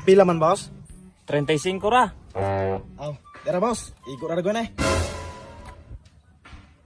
Pila man, boss? 35 ra. Aw, dara boss. Igo ra eh.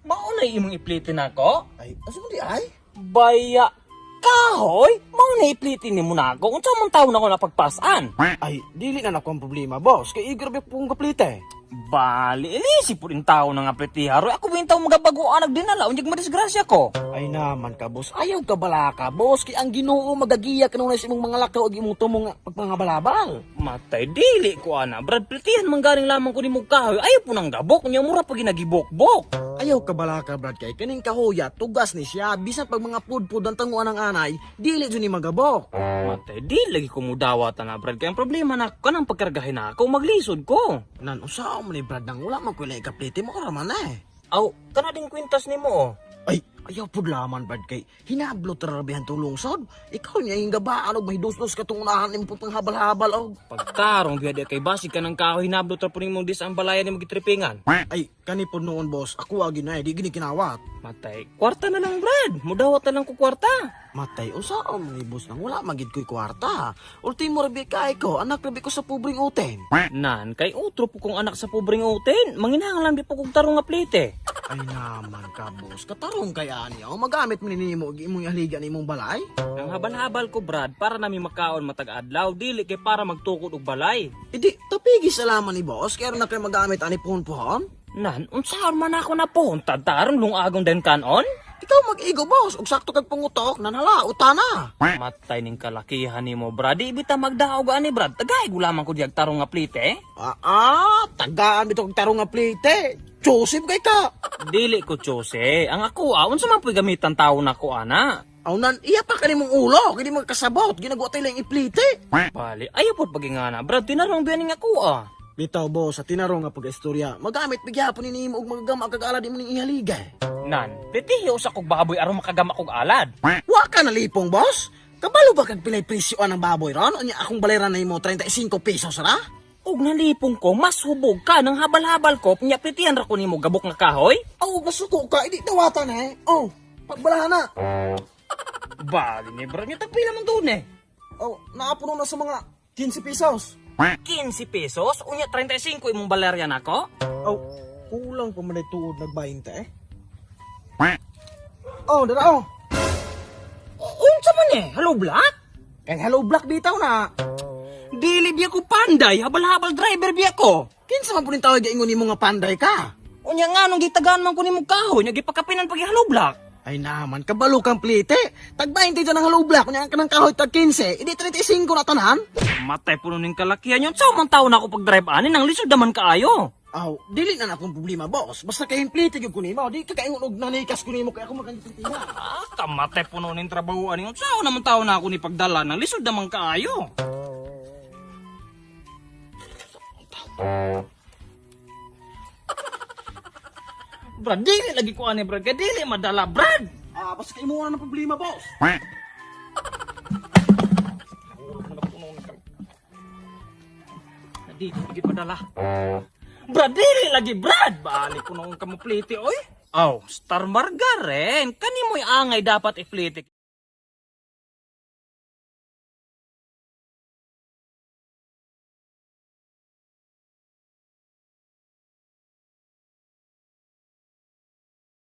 Mao na imong iplitin nako? Ay, asa mo di ay? Baya kahoy, mao na iplitin nimo nako. Unsa man taon ako napagpasan? Ay, dili na nako ang problema, boss. Kay igo ra ba pong kaplite. Bali, ilisi po rin tao na nga plitiha. Roy, ako ba yung tao magabagoan nagdinala? Unyag madisgrasya ko. Ay naman ka, boss. Ayaw ka bala ka, boss. Kay ang Ginoo magagiya kanunay sa imong mga lakaw ug imong tumong pagpangabalabal. Matay, dili ko ana. Brad, plitihan man galing lamang ko ni mong kahoy. Ayaw po nang gabok. Unya mura pa ginagibok-bok. Ayaw ka bala ka, Brad, kay kaning kahoya tugas ni siya bisan pag mga pudpud ang tanguan ng anay, dili jud ni magabok. Matay, di lagi ko mudawat na, Brad. Kaya ang problema na ako, kanang pagkargahin na ako, maglisod ko. Nan usaon man ni Brad nang wala man ko na ikaplite mo ra man eh. Aw, kana ding kwintas nimo oh. Ay, ayaw pud laman, Brad, kay hinablot ra rabihan tong lungsod. Ikaw niya yung gabaan og mahidusdos ka tong unahan nimo pang habal-habal og. Pagtarong biya di kay basig ka ng kahoy hinablot ra po nimong dis ang balaya nimo gitripingan. Ay, kani pod noon, boss, ako agi na eh, di gini kinawat. Matay, kwarta na lang, Brad. Mudawat na lang ko kwarta. Matay, unsaon man ni boss nang wala man gid ko'y kwarta. Ultimo rabi kay ko, anak rabi ko sa pobreng uten. Nan, kay utro po kong anak sa pobreng uten. Manginahanglan bi po kong tarong nga plite. Ay naman ka, boss, katarong kay ani oh, magamit man nimo og imong ihaligan imong balay. Nang habal-habal ko, Brad, para nami makaon matag adlaw, dili kay para magtukod og balay. Idi, tapigi salaman ni boss, kaya na kay magamit ani pohon-pohon. Nan, unsaon man ako na pohon, tatarong lungagong den kanon? Ikaw mag-igo, boss, og sakto kag pangutok, nanhala, utana. Matay ning kalakihan nimo, Brad. Di bita magdaog ani, Brad. Tagay lamang ko diag tarong nga plite. Tagaan bitaw kag tarong nga plite. Joseph kay ka. Dili ko tsose. Ang ako, unsa man po'y gamitan tao nako ana. Aw nan, iya pa kanimong ulo, kini mga kasabot, ginagawa tayo lang iplite. Bali, ayaw po pagingana, Brad. Tinarong biyaning ako ah. Bitaw, boss, sa tinarong nga pag-istorya, magamit bigyapon ni nimo og magagama kag alad imo ning ihaligay. Nan, plitihi usa kog baboy aron makagama kog alad. Wa ka nalipong, boss? Kabalo ba kag pilay presyo ang baboy ron? Unya akong baleran na imo 35 pesos ra? Ug nalipong ko, mas hubog ka ng habal-habal ko, nya plitihan ra ko nimo gabok nga kahoy. Aw, masuko ka, idi dawatan eh. Oh, pagbalahan na. Bali ni Brad, nya tagpila man doon eh. Oh, naapuno na sa mga 15 pesos. 15 pesos, unya 35 imong baleryan ako. Oh, kulang pa man ay tuod nag 20 eh. Oh, dara oh. Unsa man eh? Hello Black? Kay Hello Black bitaw na. Dili biya ko panday, habal-habal driver biya ko. Kinsa man puning tawag ingon nimo nga panday ka? Unya nga nung gitagaan man ko nimo kahoy, nya gipakapinan pag Hello Black. Ay naman, kabalo kang plite. Tag 20 dyan ang Hello Black, kunya ka ng kahoy tag 15, idi 35 na tanan. Matay puno ning kalakihan yun. Sa man taon ako pag-drive ani nang lisod naman kaayo. Aw, dili na na akong problema, boss. Basta kay plite gyud ko nimo, di ka kaingon og nanikas ko nimo kay ako makanang plite. Ah, kamatay puno ning trabaho ani. Sa naman taon na ako ni pagdala nang lisod naman kaayo. Brad, dili lagi ko ani, Brad. Kay dili madala, Brad. Ah, basta kay imo na ng problema, boss. Di, lagi padala. Brad, dili lagi, Brad. Balik ko noong kamuplite, oy. Aw, Star Margaren, kani mo'y angay dapat iflite.